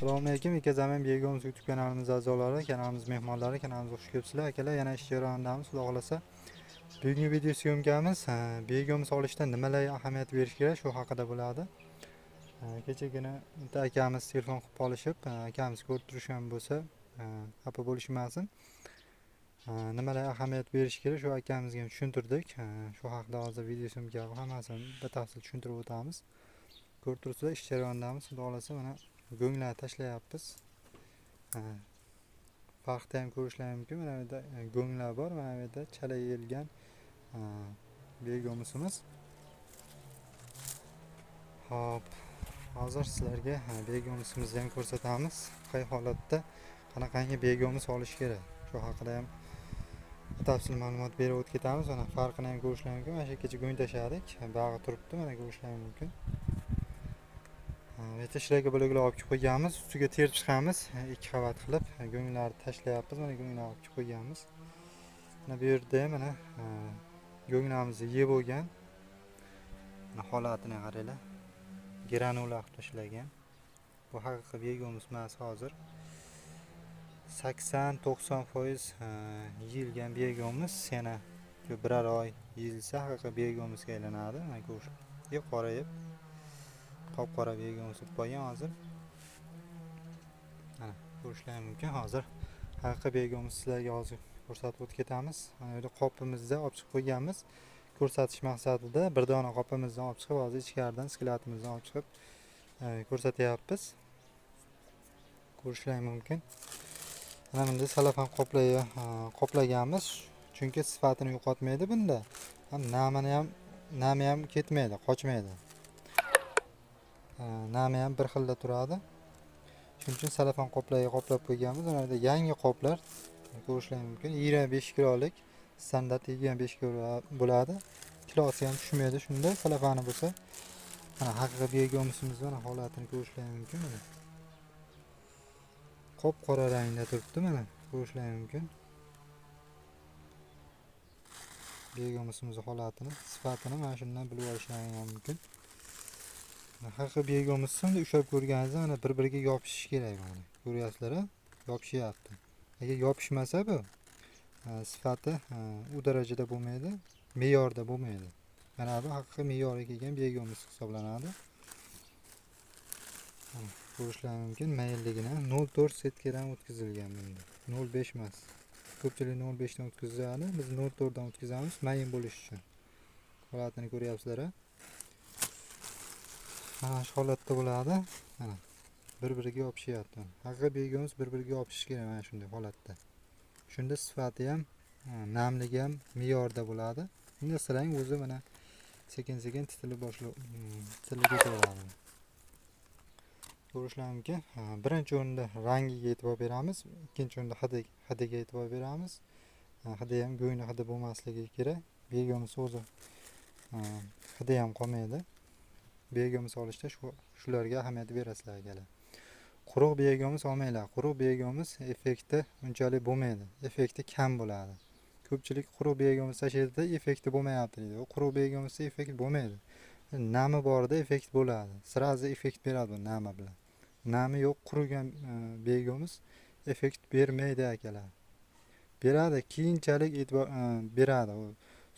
Assalomu alaykum, Ekazamin Begomuz YouTube kanalimiz a'zolari, kanalimiz mehmonlari, kanalimizga xush kelibsizlar. Akalar, yana ish jarayonidamiz, Xudo xolasa. Bugungi video syomkamiz begomuz olishda nimalarga ahamiyat berish kerak, shu haqida bo'ladi. Kechagina bitta akamiz telefon qilib qolishib, akamiz ko'rib turishgan bo'lsa, xafa bo'lishmasin. Nimalarga ahamiyat berish kerak, shu akamizga ham tushuntirdik. Shu haqida hozir video syomka hammasini batafsil tushuntirib o'tamiz. Ko'rib turibsizlar, ish jarayonidamiz. Xudo xolasa, mana go'nglarni tashlayapmiz. Farqni ham ko'rishlar mumkin. Mana bu yerda go'nglar bor, mana bu yerda chala yeyilgan begomusimiz. Xo'p, hozir sizlarga begomusimizni ham ko'rsatamiz. Qay holatda qanaqangi begomus olish kerak, shu haqida ham batafsil ma'lumot berib o'tib ketamiz. Mana farqini ham ko'rishlar mumkin. Mana shu kecha go'ng tashladik, bag'i turibdi, mana ko'rishlar mumkin. Bu yerda bo'laklar olib chiqib qo'yganmiz, ustiga terib chiqamiz, ikki qavat qilib go'nglarni tashlayapmiz. Mana go'nglarni olib chiqib qo'yganmiz. Mana bu yerda mana go'nglarimizni yeb bo'lgan. Mana holatini qaranglar. Granula qilib tashlagan. Bu haqiqiy begomuz emas hozir. 80-90% yeyilgan begomuz, yana biror oy yeyilsa haqiqiy begomuzga aylanadi. Mana ko'rish, qorayib qop-qora begomuz bo'lib qolgan hozir. Mana ko'rishlar mumkin. Hozir haqiqiy begomuz sizlarga hozir ko'rsatib o'tib ketamiz. Mana bu yerda qopimizda olib chiqib qo'yganmiz. Ko'rsatish maqsadida bir dona qopimizdan olib chiqib, hozir ichkaridan skeletimizdan olib chiqib ko'rsatyapmiz. Ko'rishlar mumkin. Mana bunda salafan qoplaganmiz, chunki sifatini yo'qotmaydi bunda. Ham nami ham ketmaydi, qochmaydi. Nami ham bir xilda turadi. Shuning uchun salafan qoplab qo'yganmiz. Mana bu yerda yangi qoplar ko'rishlar mumkin. 25 kilolik standart 25 kilo bo'ladi. Kilosi ham tushmaydi shunda salafani bo'lsa. Mana haqiqiy begomuzimiz mana holatini ko'rishlar mumkin. Mana qop-qora rangda turibdi, mana ko'rishlar mumkin. Begomuzimiz holatini, sifatini mana shundan bilib olishingiz mumkin. Haqiqiy begomuzni ushlab ko'rganingizda mana bir-biriga yopishishi kerak, mana ko'ryapsizlar, yopishyapti. Agar yopishmasa bu sifati u darajada bo'lmaydi, me'yorda bo'lmaydi. Mana bu haqiqiy me'yorga kelgan begomuz hisoblanadi. Ko'rishlar mumkin mayilligini 0.4 setkadan o'tkazilgan bunda. 0.5 emas. Ko'pchilik 0.5 dan o'tkazadi, biz 0.4 dan o'tkazamiz mayin bo'lishi uchun. Holatini ko'ryapsizlar. Mana shu holatda bo'ladi. Mana bir-biriga yopishyapti. Haqiqiy begomuz bir-biriga yopishishi kerak mana shunday holatda. Shunda sifati ham, namligi ham me'yorda bo'ladi. Bunda silang o'zi mana sekin-sekin titilib boshlab, titilib ketaveradi. Ko'rishlar mumkin. Birinchi o'rinda rangiga e'tibor beramiz, ikkinchi o'rinda hidiga e'tibor beramiz. Hidi ham go'ngli hidi bo'lmasligi kerak. Begomuz o'zi hidi ham qolmaydi. Begomuz olishda shularga ahamiyat berasizlar akalar. Quruq begomuz olmanglar. Quruq begomuz effekti unchalik bo'lmaydi. Effekti kam bo'ladi. Ko'pchilik quruq begomuz tashlaydi, effekti bo'lmayapti deydi. U quruq begomuzda effekt bo'lmaydi. Nami borda effekt bo'ladi. Srazi effekt beradi bu nami bilan. Nami yo'q qurigan begomuz effekt bermaydi akalar. Beradi, keyinchalik e'tibor beradi. U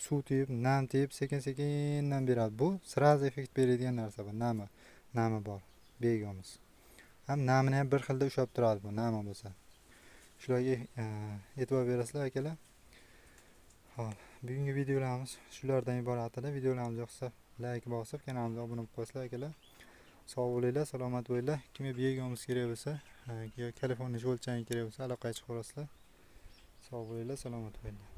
suv teyib, nam teyib, sekin-sekin nam beradi. Bu srazi effekt beradigan narsa bu nami bor begomuz. Ham namini ham bir xilda ushlab turadi bu nami bo'lsa. Shularga e'tibor berasizlar akalar. Xo'p, bugungi videolarimiz shulardan iborat edi. Videolarimiz yoqsa like bosib, kanalimizga obuna bo'lib qo'yasizlar akalar. Sog' bo'linglar, salomat bo'linglar. Kimga begomuz kerak bo'lsa, yo Kaliforniya cho'lchani kerak bo'lsa, aloqaga chiqaverasizlar. Sog' bo'linglar, salomat bo'linglar.